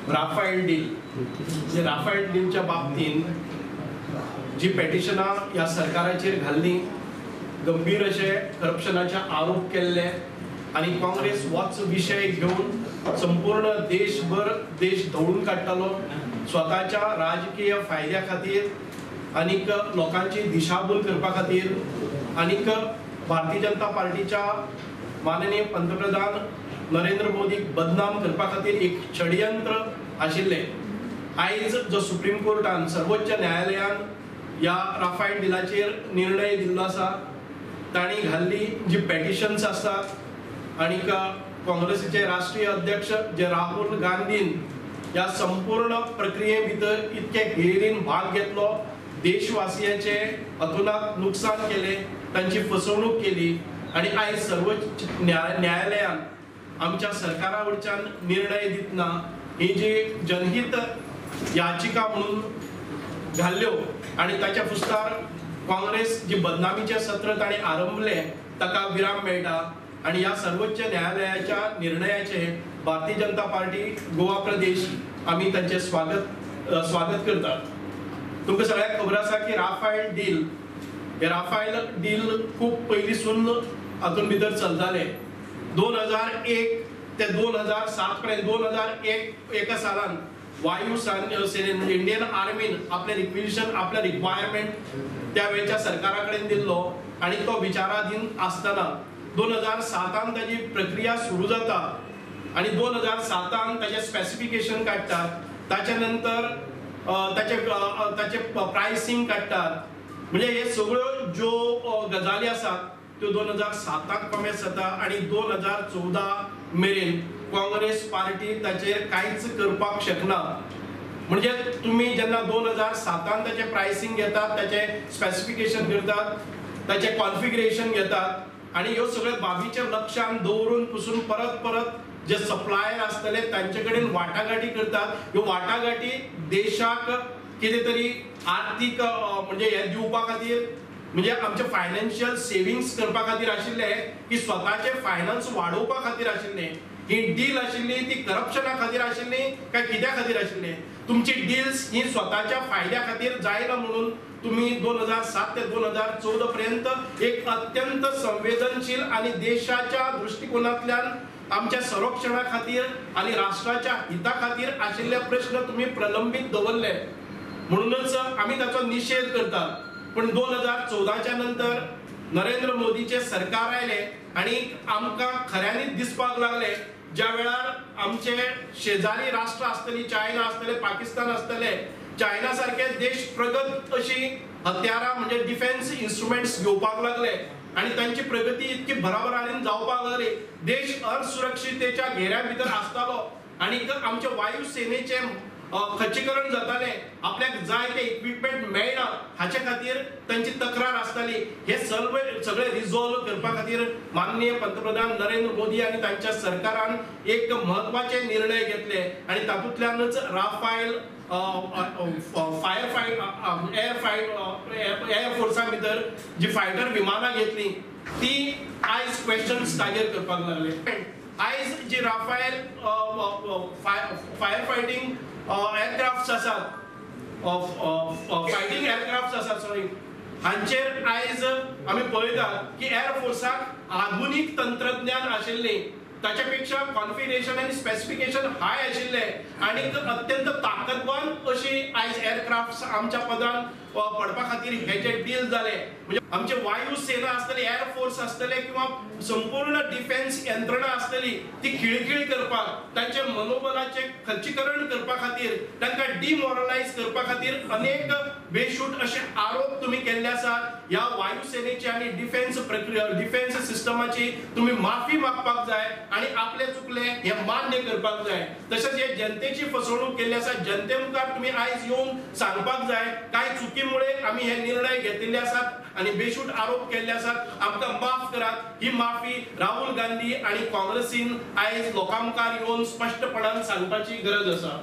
Rafael deal, जे Rafael डीलच्या बाबतींत जी पेटिशनां ह्या सरकाराचेर घाल्ली, गंभीर अशे करप्शनाचे आरोप केल्ले आनी काँग्रेस होच विशय घेवन संपूर्ण देशभर देश धवळून काडटालो स्वताच्या राजकीय फायद्या खातीर आनीक लोकांची दिशाभूल करपा खातीर आनीक भारतीय जनता पार्टीच्या माननीय पंतप्रधान नरेंद्र मोदीक बदनाम करपा खातीर एक षडयंत्र आशिल्लें। आयज जो सुप्रीम कोर्टान सर्वोच्च न्यायालयान ह्या राफायल डिलाचेर निर्णय दिल्लो आसा, तांणी घाल्ली जी पेटिशन्स आसात आनीक काँग्रेसीचे राष्ट्रीय अध्यक्ष जे राहुल गांधीन ह्या संपूर्ण प्रक्रिये भितर इतके गेरीन भाग घेतलो, देशवासियांचे अतोनात नुकसान केलें, तांची फसवणूक केली आनी आयज सर्वोच्च न्यायालयान आमच्या सरकारा वयल्यान निर्णय दितना ही जी जनहीत याचिका म्हणून घाल्ल्यो आनी ताच्या फुस्तार काँग्रेस जी बदनामीचें सत्र तांणी आरंभलें ताका विराम मेळटा आनी ह्या सर्वोच्च न्यायालयाच्या निर्णयाचे भारतीय जनता पार्टी गोवा प्रदेश आमी तांचें स्वागत करतात। तुमकां सगळ्यांक खबर आसा की राफायल डील, हे राफायल डील खूब पयलींसून हातूंत भितर चलतालें। 2001 ते 2007 पर्यंत 2001 एका सालान वायू सेनेन म्हणजे इंडियन आर्मीन आपलें रिक्विजिशन, आपलें रिक्वायरमेंट त्या वेळच्या सरकारा कडेन दिल्लो आनी तो विचाराधीन आसतना 2007 ताजी प्रक्रिया सुरू जाता आनी 2007 ताजें स्पेसिफिकेशन काडटात, ताच्या नंतर ताचे प्रायसींग काडटात। म्हणजे हे सगळ्यो ज्यो गजाली आसात त्यो 2007 कॉमेस जाता आनी 2014 मेरेन काँग्रेस पार्टी ताचेर कांयच करपाक शकना। म्हणजे तुमी जेन्ना 2007 ताचें प्रायसींग घेतात, ताचें स्पेसिफिकेशन करतात, ताचें कॉन्फिगरेशन घेतात आनी ह्यो सगळ्यो बाबीचें लक्षान दवरून पसून परत परत जे सप्लायर आसतले तांचे कडेन वाटाघाटी करतात। ह्यो वाटाघाटी देशाक कितें तरी आर्थीक म्हणजे हें दिवपा खातीर, म्हणजे आमचे फायनान्शियल सेविंग्स करपा खातीर आशिल्ले की स्वताचे फायनान्स वाडोवपा खातीर आशिल्ले। ही डील आशिल्ली ती करप्शना खातीर आशिल्ली काय कित्या खातीर आशिल्ली? तुमची डील्स ही स्वताच्या फायद्या खातीर जायना म्हणून तुम्ही 2007 ते 2014 पर्यंत एक अत्यंत संवेदनशील आनी देशाच्या दृष्टिकोनांतल्यान आमच्या संरक्षणा खातीर आनी राष्ट्राच्या हिता खातीर आशिल्ले प्रश्न तुम्ही प्रलंबीत दवरले, म्हणूनच आमी ताचो निशेध करतात। पण 2014च्या नंतर नरेंद्र मोदीचे सरकार आयले आनी आमकां खऱ्यांनीच दिसपाक लागले ज्या वेळार आमचे शेजारी राष्ट्र आसतली, चायना आसतले, पाकिस्तान आसतले, चायना सारके देश प्रगत अशी हत्यारां म्हणजे डिफेन्स इन्स्ट्रुमेंट्स घेवपाक लागले आनी तांची प्रगती इतकी भराभरान जावपाक लागली। देश असुरक्षितेच्या घेऱ्या भितर आसतालो आनी आमचे वायुसेनेचे खच्चीकरण जातालें, आपल्याक जाय ते इक्विपमेंट मेळना हाचे खातीर तांची तक्रार आसताली। हे सगळे रिजॉल्व करपा खातीर माननीय पंतप्रधान नरेंद्र मोदी आनी तांच्या सरकारान एक म्हत्वाचे निर्णय घेतले आनी तातूंतल्यानच राफायल एअर फोर्सा भितर जी फायटर विमानां घेतली ती आयज क्वेश्चन्स ताजेर करपाक लागले। आयज जी राफायल फायर फायटींग एअरक्राफ्ट्स आसात, फायटींग एअरक्राफ्ट्स आसात सॉरी, हांचेर आयज आमी पळयतात की एअर फोर्साक आधुनीक तंत्रज्ञान आशिल्लें, ताच्या पेक्षा कॉन्फिगरेशन आनी स्पेसिफिकेशन हाय आशिल्लें आनी अत्यंत ताकदवान अशी आयज एअरक्राफ्ट्स आमच्या पदान पडपा खातीर हे जे डील जाले। म्हणजे आमचे वायुसेना आसतली, एअर फोर्स आसतले किंवा संपूर्ण डिफेन्स यंत्रणा आसतली ती खिळखिळी करपाक, तांचे मनोबलाचें खच्चीकरण करपा खातीर, तांकां डिमोरलायज करपा खातीर अनेक बेशूट अशे आरोप तुमी केल्ले आसात। ह्या वायुसेनेची आनी डिफेन्स प्रक्रिया, डिफेन्स सिस्टमाची तुमी माफी मागपाक जाय आनी आपले चुकले हे मान्य करपाक जाय। तशेंच हे जनतेची फसवणूक केल्ली आसा, जनते मुखार तुमी आयज येवन सांगपाक जाय कांय चुकीमुळे आमी हे निर्णय घेतिल्ले आसात आनी बेशूट आरोप केल्ले आसात, आमकां माफ करात। ही माफी राहुल गांधी आनी काँग्रेसीन आयज लोकां मुखार येवन स्पश्टपणान सांगपाची गरज आसा।